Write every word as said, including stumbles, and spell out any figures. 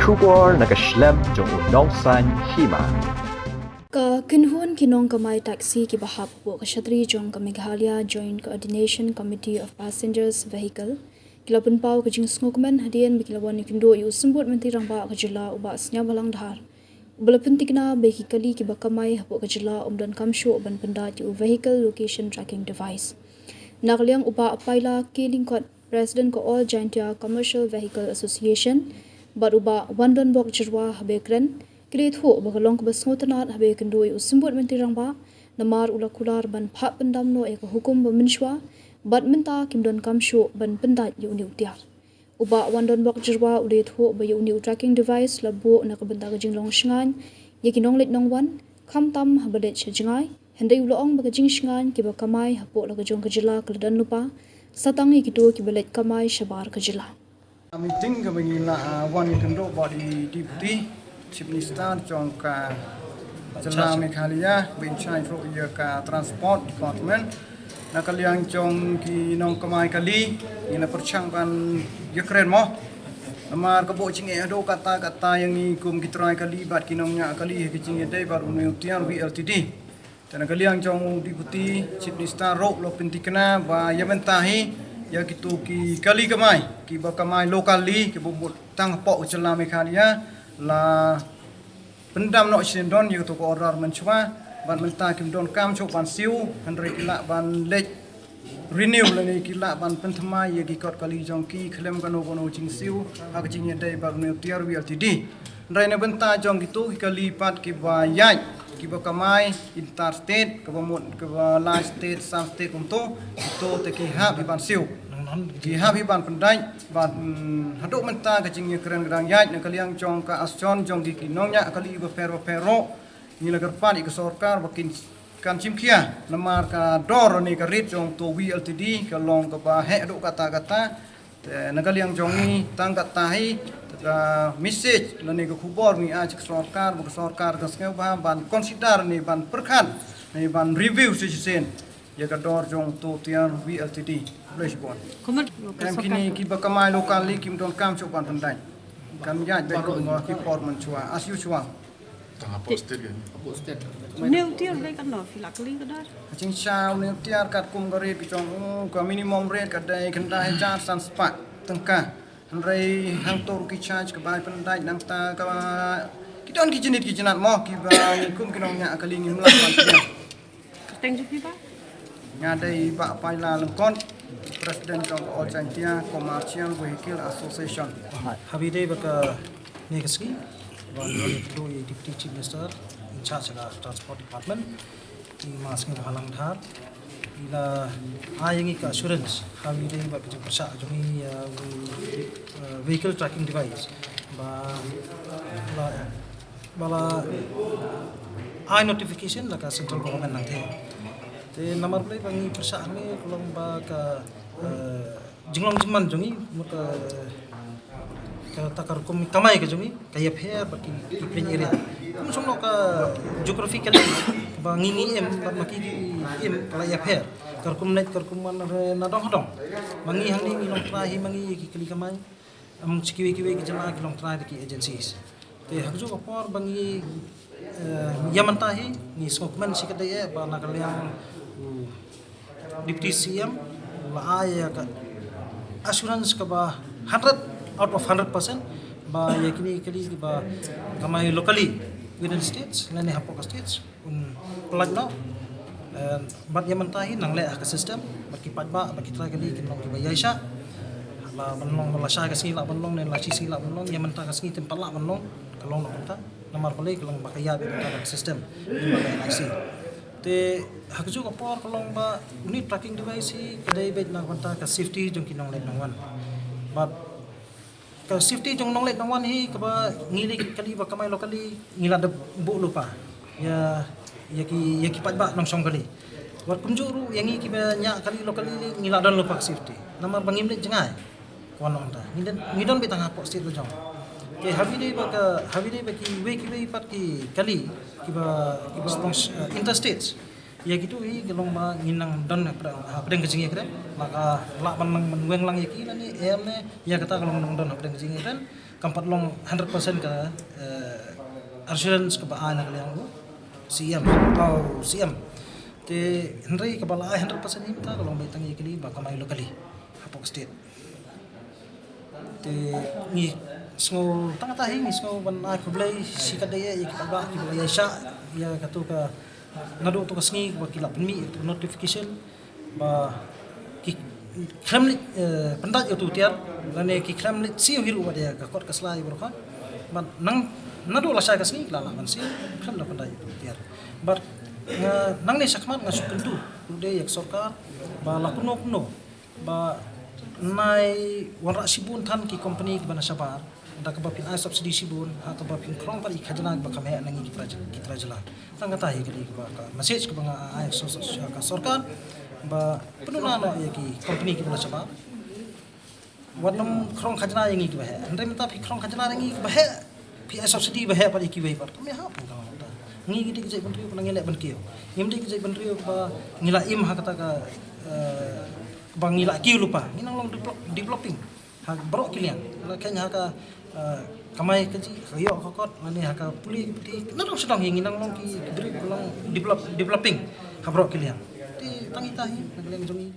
Khubor na ka shlem jong u nongsaiñ hima. Ka kynhun ki nongkamai taxi kiba hap hapoh ka shatri jong ka Meghalaya Joint Coordination Committee of Passengers Vehicle ki la pynpaw ka jingsngewkmen hadien ba ki la wan ïakynduh ïa u Symbud Myntri Rangbah ka jylla u Bah Sniawbhalang Dhar, uba la pyntikna ba ki kali kiba kamai hapoh ka jylla ym donkam shuh ban pyndait ïa u Vehicle Location Tracking Device. Na ka liang u Bah Paila K Lyngkot, President ka All Jaintia Commercial Vehicle Association, bad u Bah Wandonbok Jyrwa haba kren, ki la ïathuh ba ka long kaba sngewtynnat haba ïakynduh ïa u Symbud Myntri Rangbah, namar u la kular ban phah pyndam noh ïa ka hukum ba mynshuwa, bad mynta kim donkam shuh ban pyndait ïa une u tiar. U Bah Wandonbok Jyrwa u la ïathuh ba ïa une u tracking device la buh na ka bynta ka jinglong shngaiñ ïa ki nongleit nongwan, khamtam haba leit sha jngai, hynrei u la ong ba ka jingshngaiñ kiba kamai hapoh la ka jong ka jylla ka la don lypa, sa tang ïa kito kiba leit kamai shabar ka jylla. Meeting kaba ngi la, ah, wan ïakynduh bad i Deputy Chief Minister jong ka jylla Meghalaya, ba in charge ruh ïa ka Transport Department. Na ka liang jong ki nongkamai kali, ngi la pyrshang ban ïakren mo. Namar ka buh jingeh haduh katta katta ïa ngi kum ki trai kali bad ki nongñiah kali ha ka jingïadei bad une u tiar V L T D. Te na ka liang jong u Deputy Chief Minister ruh la pyntikna ba ïa mynta hi ïa kito ki kali kamai, kiba kamai locally, kiba mut tang hapoh u jylla Meghalaya, la pyndam noh shisyndon ïa kato ka order mynshuwa, bad mynta kim donkam shuh ban siew, hynrei ki lah ban leit renew lane ki lah ban pynthymmai ïa ki kot kali jong ki khlem kano kano jingsiew ha ka jingïadei bad une u tiar V L T D. Hynrei na bynta jong kito ki kali pat kiba ïaid, kiba kamai interstate, kaba mut kaba lai state, san state kumto, kito te ki hap hi ban siew. Ki hap hi ban pyndait, bad, mm, haduh mynta ka jingïakren ka dang ïaid na ka liang jong ka ASJON jong ki, ki nongñiah kali bapher bapher ruh. Ngi la kyrpad ïa ka sorkar ba kin kan shim khia namar ka dor ne ka rate jong to V L T D ka long kaba heh haduh katta katta. Te na ka liang jong ngi tang katta hi ka message lane ka khubor ngi ai sha ka sorkar ba ka sorkar kan sngewbha ban consider ne ban pyrkhat ne ban review shisien ïa ka dor jong to tiar V L T D. Khublei shibun. Em kine kiba kamai locally kim donkam shuh ban pyndait. Kan ïaid beit kum ki por mynshuwa as usual. Tang hapoh state ka. Une u tiar u dei katno phi la kylli ka dor? Ka jingshisha une u tiar katkum ka rate ka jong u, ka minimum rate ka dei khyndai hajar san spah tyngka. Hynrei hangto ruh ki charge kaba ai pyndait nangta kaba ki don ki jingit ki jingat mo kiba ngi kum ki nongñiah kali ngim lah ban pynïaid. Kyrteng jong phi bah? Nga dei Bah Paila Lyngkot, President jong ka All Jaintia Commercial Vehicle Association. Haba ïadei bad kane ka sngi, ba ngi ïakynduh ïa i Deputy Chief Minister in charge ka Transport Department, i Ma Sniawbhalang Dhar, i la ai ïa ngi ka assurance haba ïadei bad ka jingpyrshah jong ngi ïa u, eh, vehicle tracking device ba la ba la ai notification na ka central government nangtei. Te namar balei ba ngi pyrshah hangne ka long ba ka, eh, jinglong jingman jong ngi, mut ka, kata ka rukom kamai ka jong ngi ka ïapher bad ki, ki plain area. Kum shong noh ka geographically ba ngi ngi im bad ma ki ki im ka la ïapher. Ka rukom leit ka rukom wan na dong ha dong. Ma ngi hangne ngi long trai hi ma ngi ki kali kamai. Em, sha kiwei kiwei ki jylla ki long trai da ki agencies. Te ha kajuh ka por ba ngi, eh, ïa mynta hi ngi sngewkmen shikatdei eh ba na ka liang u Deputy C M la ai ïa ka assurance kaba hundred out of hundred percent ba ïa kine ki kali kiba kamai locally within states lane hapoh ka states. Un pynlait noh. Eh, bad ïa mynta hi nang leh ha ka system bad ki paidbah bad ki trai kali kin long kiba ïaishah. La ban long la shai ka sngi lah ban long ne la shi sngi lah ban long, ïa mynta ka sngi te ym pat lah ban long. Ka long noh mynta namar balei ka long ba ka ïaid beit mynta da ka system, ym ba ka N I C. Te ha kajuh ka por ka long ba une u tracking device hi ka dei beit na ka bynta ka safety jong ki nongleit nongwan. Bad ka safety jong nongleit nongwan hi kaba ngi lei ki kali ba kamai locally ngi la dep buh lypa ïa, ïa ki, ïa ki paidbah nongshong kali. Wat kumjuh ruh ïa ngi kiba ñiah kali locally lei ngi la don lypa ka safety. Namar ba ngim leit jngai. Wan nongta ngi don, ngi don beit tang hapoh state la jong. Te haba ïadei bad ka, haba ïadei bad kiwei kiwei pat ki kali kiba, kiba long, eh, interstate. Ïa kitu hi ka long ba ngin nang don ha pdeng ka jingïakren, la ka lah ban nang ban weng lang ïa ki lane em ne, ïa kata ka long nang don ha pdeng ka jingïakren. Kam pat long hundred percent ka assurance kaba ai na ka liang u C M, u C M. Te hynrei kaba la ai hundred percent hi mynta ka long ba tang ïa kali ba kamai locally hapoh state. Te ngi sngew tang kata hi ngi sngew ban ai khublei shi katdei ïa ki paidbah kiba la ïaishah ïa katu ka naduh tu ka sngi ba ki la pynmih ïa tu notification ba ki khlem leit pyndait ïa tu tiar lane ki khlem leit siew hi ruh wat ïa ka kot ka sla ïa baroh. Bad nang naduh lashai ka sngi ki la lah ban siew khlem da pyndait ïa tu tiar. Bad nga nangne shakhmat nga shu kyntu ruh de ïa ka sorkar ba la kumno kumno ba nai wanrah shibun than ki company kiba na shabar da kaba phin ai subsidy shibun ha kaba phin khrong pat ïa ki khajna ba kham heh na ngi ki trai jylla. Tang kata hi kali kaba ka message kaba nga ai ka sorkar ba pynuna noh ïa ki company kiba na shabar. Wat nym khrong khajna ïa ngi kiba heh. Hynrei mynta phi khrong khajna ïa ngi kiba heh, phi ai subsidy ba heh pat ïa kiwei pat. Kam ïahap. Ngi ki dei ki jaitbynriew ba ngi leh ban kiew. Ngim dei ki jaitbynriew ba ngi la im ha kata ka ba ngi la kiew lypa. Ngi nang long developing ha baroh ki liang. La khein ha ka kamai kajih, ka ïoh ka kot, lane ha ka pule ka puthi. Naduh sha dong hi ngi nang long ki briew ba long developing ha baroh ki liang. Te tang ita hi na ka liang jong ngi.